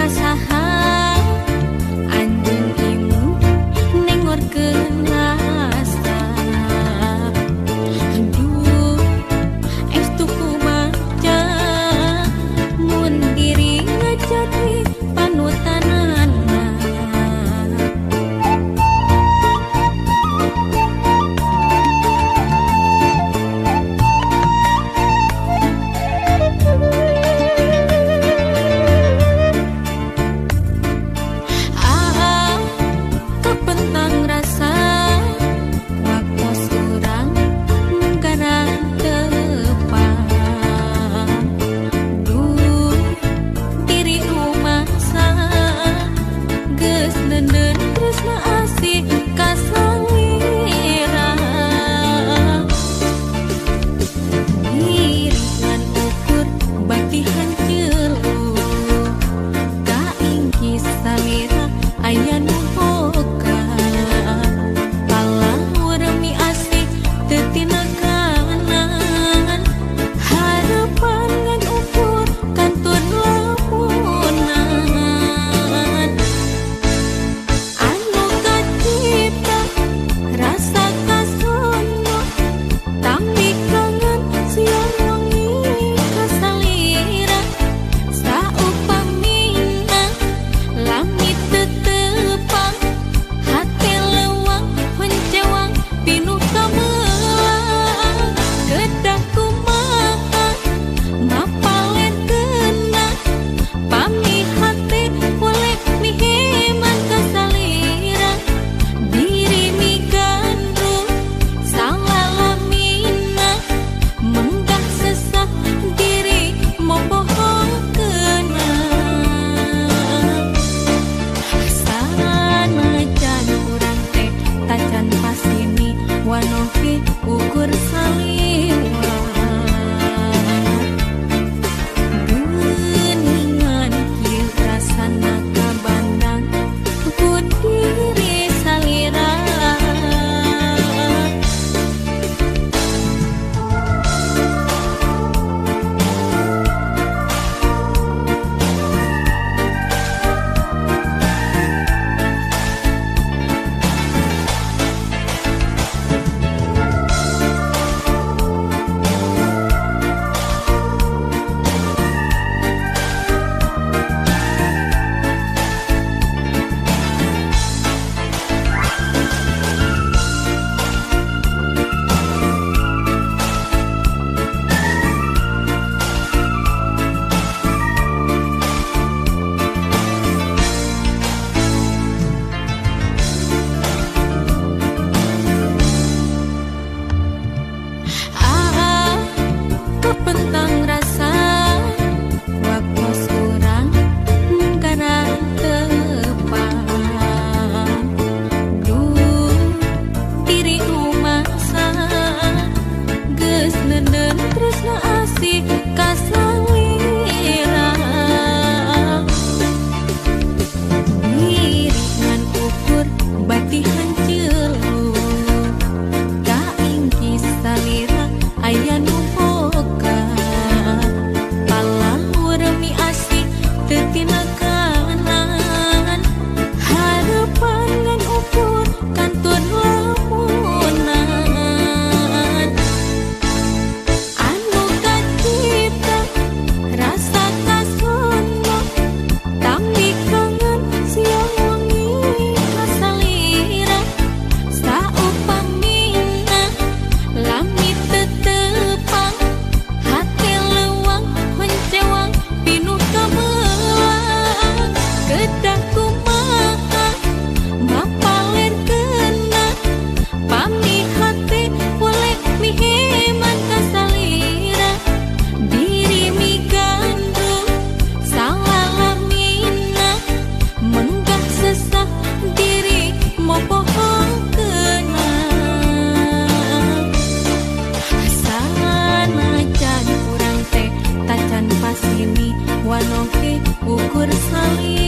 Kasaha anjeun imu nengorkeun rasa. Duh estu kumaha mun diri ngajadi panutanana. Kapentang rasa waktos urang mungkaran tepang. Duh diri rumasa geus neundeun tresna asih ka salira. Diri ngan ukur bati hancelu kaingkis salira aya nu boga. Palawur mi asih teu tinakanan, harapan ngan ukur kantun lamunan. Anu kacipta rasa kasono, tambi kangen siang wengi ka salira. Saupamina langit teu tepang, hate leuwang honcewang pinuh kamelang. Kedah kumaha mapalenkeunna, pami hate boleh miheman ka salira. Diri migandrung salalamina, menggah sesah diri mopohokeunna. Sanajan urang teh tacan pasini, wanofi ukur saliwat. Geuningan kieu rasana kabandang ku diri salira. Kapentang rasa waktos urang mungkaran tepang. Duh diri rumasa geus neundeun tresna asih ka salira. Diri ngan ukur bati hancelu kaingkis salira aya nu boga. Palawur mi asih teu tinakanan, harapan ngan ukur kantun lamunan. Anu kacipta rasa kasono, tambi kangen siang wengi ka salira. Saupamina langit teu tepang, hate leuwang honcewang pinuh kamelang. Kedah kumaha mapalenkeunna, pami hate boleh miheman ka salira. Diri migandrung salalamina, menggah sesah diri mopohokeunna. Sanajan urang teh tacan pasini, wanofi ukur salira.